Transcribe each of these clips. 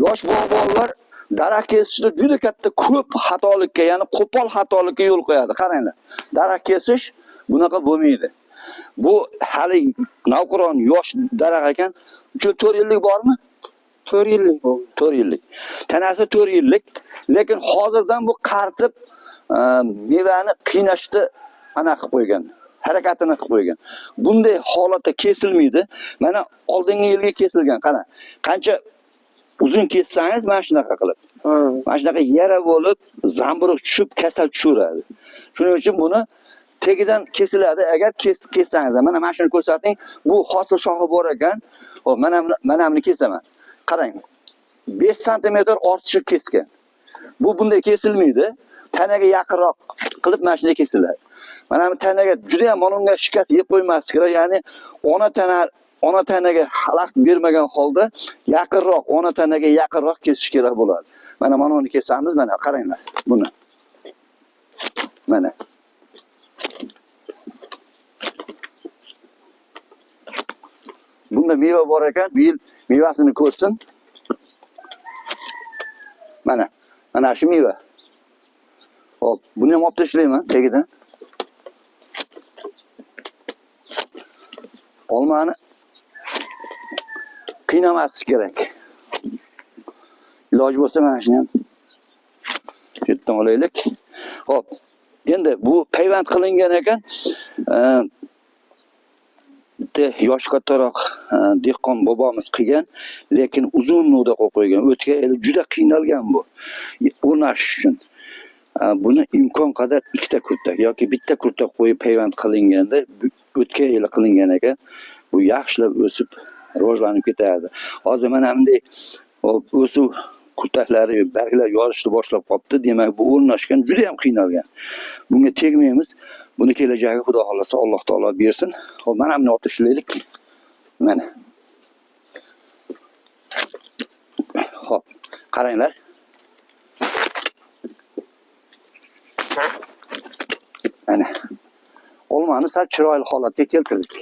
Yosh bog'bonlar daraxt kesishda juda katta ko'p xatolikka, ya'ni qo'pol xatolikka yo'l qo'yadi. Qaranglar. Daraxt kesish bunaqa bo'lmaydi. Bu hali navqiron yosh daraxt ekan. 3-4 yillik bormi? 4 yillik bo'ldi. 4 yillik. Tanasi 4 yillik, lekin hozirdan bu qaritib mevani qiynashni ana qilib qo'ygan. Harakatini qilib qo'ygan. Bunday holatda kesilmaydi. Mana oldingi yilga kesilgan, qara. Qancha uzun kessangiz mana shunaqa qilib. Mana shunaqa yara bo'lib, zamburug' tushib, kasal tushaveradi. Shuning uchun buni tegidan kesiladi. Agar kessangiz, mana shuni ko'rsating. Bu hosil shoxi bor ekan. Xo'p, mana buni kesaman. Qarang. 5 santimetr ortishi kesgan. Bu bunday kesilmaydi. Tanaga yaqinroq qilib mana shunday kesiladi. Mana bu tanaga juda ham mana unga shikast yeb qo'ymaslik kerak. Ya'ni ona tanaga xalaqit bermagan holda yaqinroq, ona tanaga yaqinroq kesish kerak bo'ladi. Mana uni kesamiz, mana qaranglar buni. Mana. Bunda meva bor ekan, bu yil mevasini ko'rsin. Mana, mana shu meva. Hop, buni ham olib tashlayman tagidan. Olmani qiynamaslik kerak. Iloji bo'lsa mana shuni ham shu yerdan olaylik. Hop, endi bu payvand qilingan ekan. Bitta yosh kattaroq dehqon bobomiz qilgan, lekin uzun nuqta qo'yib qo'ygan. O'tgan yili juda qiynalgan bu o'rnashish uchun. Buni imkon qadar ikkita kurtak yoki bitta kurtak qo'yib payvand qilinganda, o'tgan yili qilingan ekan, bu yaxshilab o'sib rivojlanib ketardi. Hozir mana bunday o'suv kurtaklari, barglar yorishni boshlab qolibdi. Demak, bu o'rnashgan, juda ham qiynalgan. Bunga tegmaymiz. Buni kelajagi Xudo xohlasa Alloh taolo bersin. Xo'p, mana buni olib tashlaylik. Mana. Xo'p, qaranglar. Mana. Olmani sal chiroyli holatga keltirdik.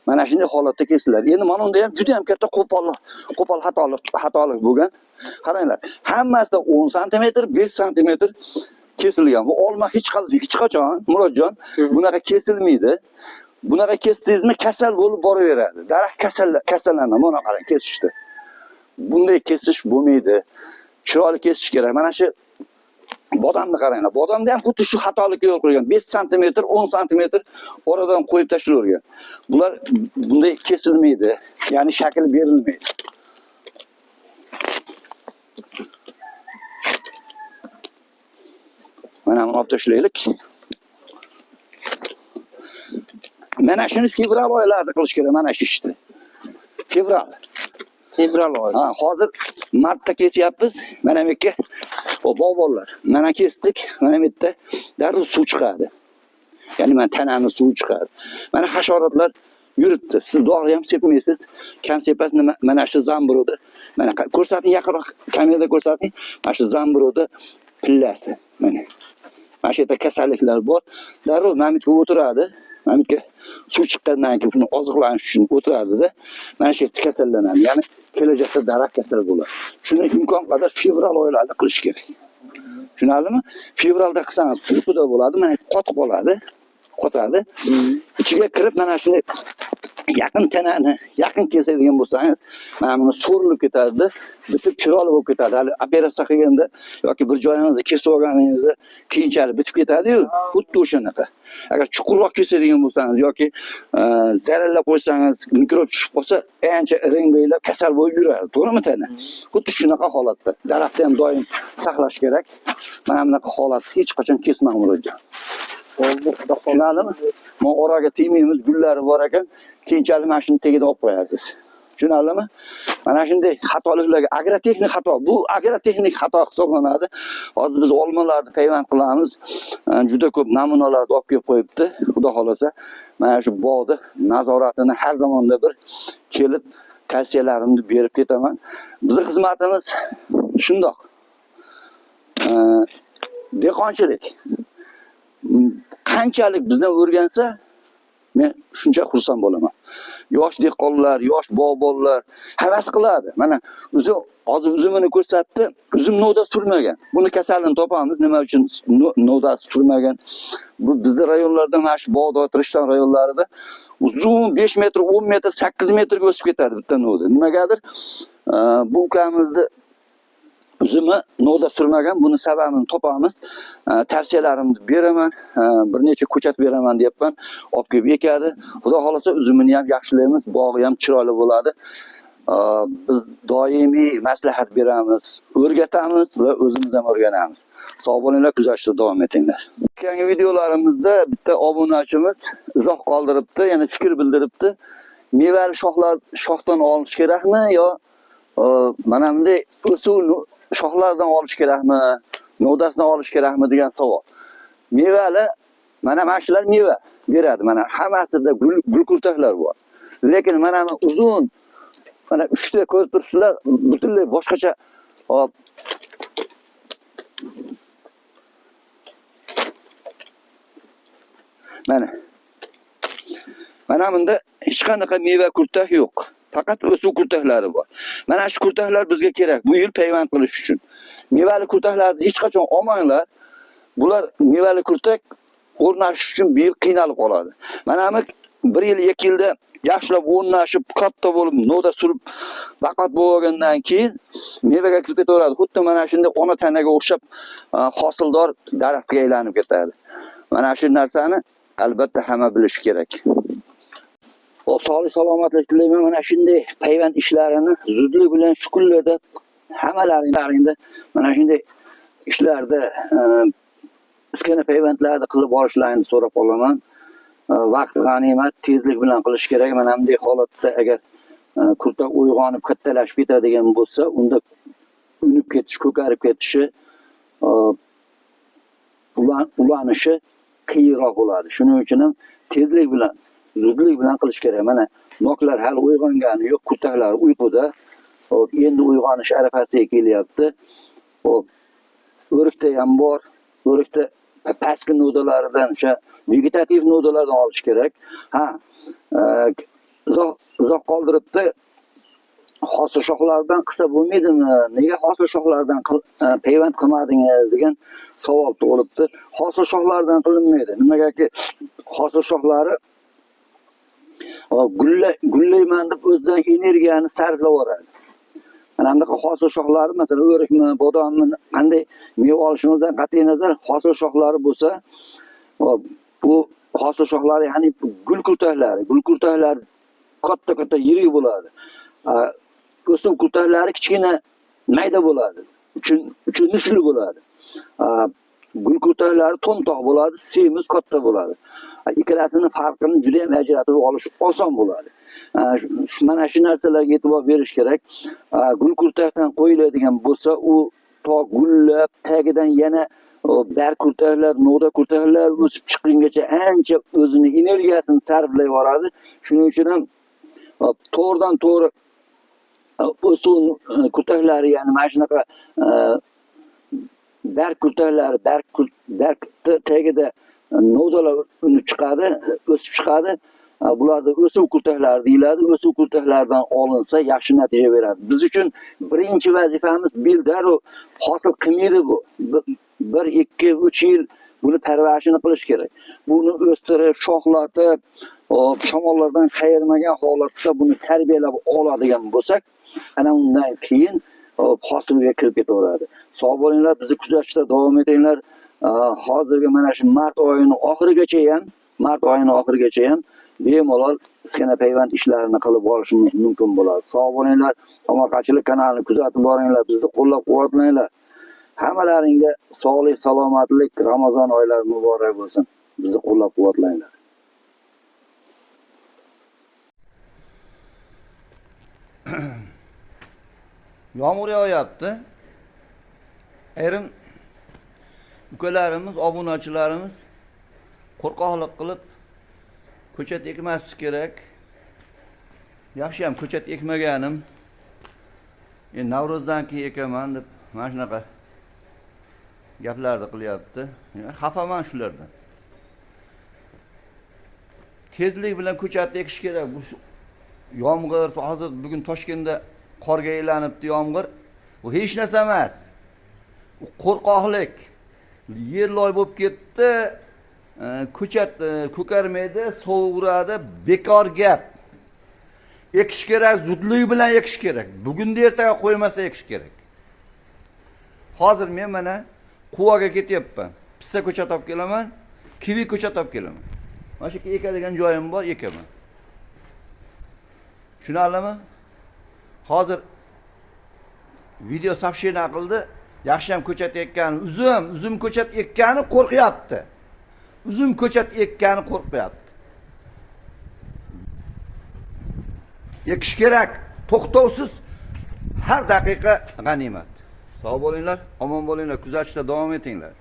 Mana shunday holatda kesiladi. Endi mana unda ham juda ham katta qo'pol xatolik bo'lgan. Qaranglar, hammasida 10 santimetr, 5 santimetr kesilgan. Bu olma hech qachon, Murodjon, bunaqa kesilmaydi. Bunaqa kesdingizmi, kasal bo'lib boraveradi. Daraxt kasallanadi. Mana qarang, kesishdi. Bunday kesish bo'lmaydi. Chiroyli kesish kerak. Mana shu bodomni qaranglar. Bodomda ham xuddi shu xatolikka yo'l qo'ygan. 5 santimetr, 10 santimetr oradan qo'yib tashlavergan. Bular bunday kesilmaydi. Ya'ni shakl berilmaydi. Mana buni olib tashlaylik. Mana shuni fevral oylarida qilish kerak, mana shu ishni. Fevral. Fevral oyi. Ha, hozir martda kesyapmiz. Mana bu yerga bog'bonlar. Mana kesdik. Mana bu yerda darrov suv chiqadi. Ya'ni mana tanani suvi chiqadi. Mana hasharotlar yuribdi. Siz dori ham sepmaysiz, kam sepasiz. Nima, mana shu zamburug'ni mana ko'rsating, yaqinroq kamerada ko'rsating. Mana shu zamburug'ni pillasi. Mana. Mana shu yerda kasalliklar bor. Darrov mana bu yerga o'tiradi. Mana bu yerga suv chiqqandan keyin shuni oziqlanish uchun o'tiradida. Mana shu yerda kasallanadi. Ya'ni kelajakda daraxt kasal bo'ladi. Shuni imkon qadar fevral oylarida qilish kerak. Tushunarlimi? Fevralda qilsangiz uyquda bo'ladi, mana qotib qoladi, qotadi. Ichiga kirib mana shunday yaqin tanani yaqin kesadigan bo'lsangiz, mana buni so'rilib ketadi, bitib chiroyli bo'lib ketadi. Hali operatsiya qilganda yoki bir joyingizni kesib olganingizda keyinchalik bitib ketadi-yu, xuddi o'shanaqa. Agar chuqurroq kesadigan bo'lsangiz yoki zararlab qo'ysangiz, mikrob tushib qolsa, ancha iring belab kasal bo'lib yuradi, to'g'rimi tana? Xuddi shunaqa holatda daraxtni ham doim saqlash kerak. Mana bunaqa holat hech qachon kesmang Murodjon. Tushunarlimi? Mana oraga tegmaymiz, gullari bor ekan, keyinchalik mana shuni tagida olib qo'yasiz. Tushunarlimi? Mana shunday xatoliklarga agrotexnik xato, bu agrotexnik xato hisoblanadi. Hozir biz olmalarni payvand qilamiz. Juda ko'p namunalarni olib kelib qo'yibdi. Xudo xolasa, mana shu bog'ni nazoratini har zamonda bir kelib tavsiyalarimni berib ketaman. Bizning xizmatimiz shundoq. Dehqonchilik. Qanchalik bizdan o'rgansa, Men shuncha xursand bo'laman. Yosh dehqonlar, yosh bog'bonlar havas qiladi. Mana uzum hozir uzumini ko'rsatdi. Uzum novda surmagan. Buni kasalini topamiz. Nima uchun novdasi surmagan? Bu bizni rayonlarda, mana shu Bog'dod, Rishton rayonlarida uzun 5 metr, 10 metr, 8 metrga o'sib ketadi bitta novda. Nimagadir bu ukamizni uzumi novda surmagan. Buni sababini topamiz. Tavsiyalarimni beraman. Bir necha ko'chat beraman deyapman. Olib kelib ekadi. Xudo xohlasa uzumini ham yaxshilaymiz, bog'i ham chiroyli bo'ladi. Biz doimiy maslahat beramiz, o'rgatamiz va o'zimiz ham o'rganamiz. Sog' bo'linglar, kuzatishda davom etinglar. Keyingi videolarimizda bitta obunachimiz izoh qoldiribdi, ya'ni fikr bildiribdi. Mevali shoxlar shoxdan olish kerakmi yo mana bunday o'suv shoxlardan olish kerakmi, novdasidan olish kerakmi degan savol. Mevali mana shular meva beradi. Mana hammasida gul kurtaklar bor. Lekin mana bu uzun mana 3 ta ko'rib turibsizlar, butunlay boshqacha. Hop. Mana. Mana bunda hech qanaqa meva kurtak yo'q. Faqat o'suv kurtaklari bor. Mana shu kurtaklar bizga kerak bu yil payvand qilish uchun. Mevali kurtaklarni hech qachon olmanglar. Bular mevali kurtak o'rnashish uchun bir yil qiynalib qoladi. Mana bu 1 yil, 2 yilda yaxshilab o'rnashib, katta bo'lib, novda surib, baqat bo'lgandan keyin mevaga kirib ketaveradi. Xuddi mana shunday ona tanaga o'xshab hosildor daraxtga aylanib ketadi. Mana shu narsani albatta hamma bilishi kerak. Xo'p, sog'lik salomatlik tilayman. Mana shunday payvand ishlarini zudlik bilan shu kunlarda hammalaringda mana shunday ishlarda iskana payvandlarni qilib olishlarini so'rab qolaman. Vaqt g'animat, tezlik bilan qilish kerak. Mana bunday holatda agar kurtak uyg'onib kattalashib ketadigan bo'lsa, unda unib ketish, ko'karib ketishi, ulanishi qiyinroq bo'ladi. Shuning uchun ham tezlik bilan, zudlik bilan qilish kerak. Mana noklar hali uyg'ongani yo'q, kurtaklar uyquda. Xo'p, endi uyg'onish arafasiga kelyapti. Xo'p, o'rikda ham bor. O'rikda pastki novdalaridan, o'sha vegetativ novdalardan olish kerak. Ha, izoh qoldiribdi. Hosil shoxlardan qilsa bo'lmaydimi? Nega hosil shoxlardan payvand qilmadingiz degan savol tug'ilibdi. Hosil shoxlardan qilinmaydi. Nimagaki hosil shoxlari gullayman deb o'zidan energiyani sarflab yuboradi. Mana bunaqa hosil shoxlari, masalan, o'rikmi, bodommi, qanday meva olishimizdan qat'iy nazar hosil shoxlari bo'lsa, bu hosil shoxlari, ya'ni gul kurtaklari, gul kurtaklari katta-katta yirik bo'ladi. O'suv kurtaklari kichkina mayda bo'ladi. Uchun nishli bo'ladi. Gul kurtaklari to'mtoq bo'ladi, semiz katta bo'ladi. Ikkalasini farqini juda ham ajratib olish oson bo'ladi. Mana shu narsalarga e'tibor berish kerak. Gul kurtakdan qo'yiladigan bo'lsa, u to gullab tagidan yana barg kurtaklar, novda kurtaklar o'sib chiqqungacha ancha o'zini energiyasini sarflay boradi. Shuning uchun ham to'g'ridan to'g'ri o'suv kurtaklari, ya'ni mana shunaqa barg kurtaklari, barg tagida novdalar unib chiqadi, o'sib chiqadi. Bularda o'suv kurtaklari deyiladi. O'suv kurtaklaridan olinsa yaxshi natija beradi. Biz uchun birinchi vazifamiz bil darrov hosil qilmaydi bu. 1, 2, 3 yil buni parvarishini qilish kerak. Buni o'stirib, shoxlatib, shamollardan qayirmagan holatda buni tarbiyalab oladigan bo'lsak, ana undan keyin hosilga kirib ketaveradi. Sog' bo'linglar, bizni kuzatishda davom etinglar. Hozirgi mana shu mart oyining oxirigacha ham bemalol iskana payvand ishlarini qilib olishimiz mumkin bo'ladi. Sog' bo'linglar, tomorqachilik kanalini kuzatib boringlar, bizni qo'llab-quvvatlanglar. Hammalaringga sog'lik, salomatlik, Ramazon oylari muborak bo'lsin. Bizni qo'llab-quvvatlanglar. Yomg'ir yog'yapti. Ayrim ukalarimiz, obunachilarimiz qo'rqoqlik qilib ko'chat ekmaslik kerak. Yaxshi ham ko'chat ekmaganim. Endi Navro'zdan keyin ekaman deb mana shunaqa gaplarni qilyapti. Xafaman shulardan. Tezlik bilan ko'chatni ekish kerak. Bu yomg'ir hozir bugun Toshkentda qorga aylanibdi yomg'ir. Bu hech narsa emas. U qo'rqoqlik. Yer loy bo'lib ketdi. Ko'chat ko'karmaydi, sovuq uradi, bekor gap. Ekish kerak, zudlik bilan ekish kerak. Bugunni ertaga qo'ymasa ekish kerak. Hozir men mana Quvaga ketyapman. Pista ko'chat olib kelaman, kivi ko'chat olib kelaman. Mana shu yerga ekadigan joyim bor, ekaman. Tushunarlimi? Hozir video сообщение qildi. Yaxshi ham ko'chat ekkani, uzum ko'chat ekkani qo'rqyapti. Uzum ko'chat ekkani qo'rqyapti. Ekish kerak, to'xtovsiz har daqiqa g'animat. Sog' bo'linglar, omon bo'linglar, kuzatishda davom etinglar.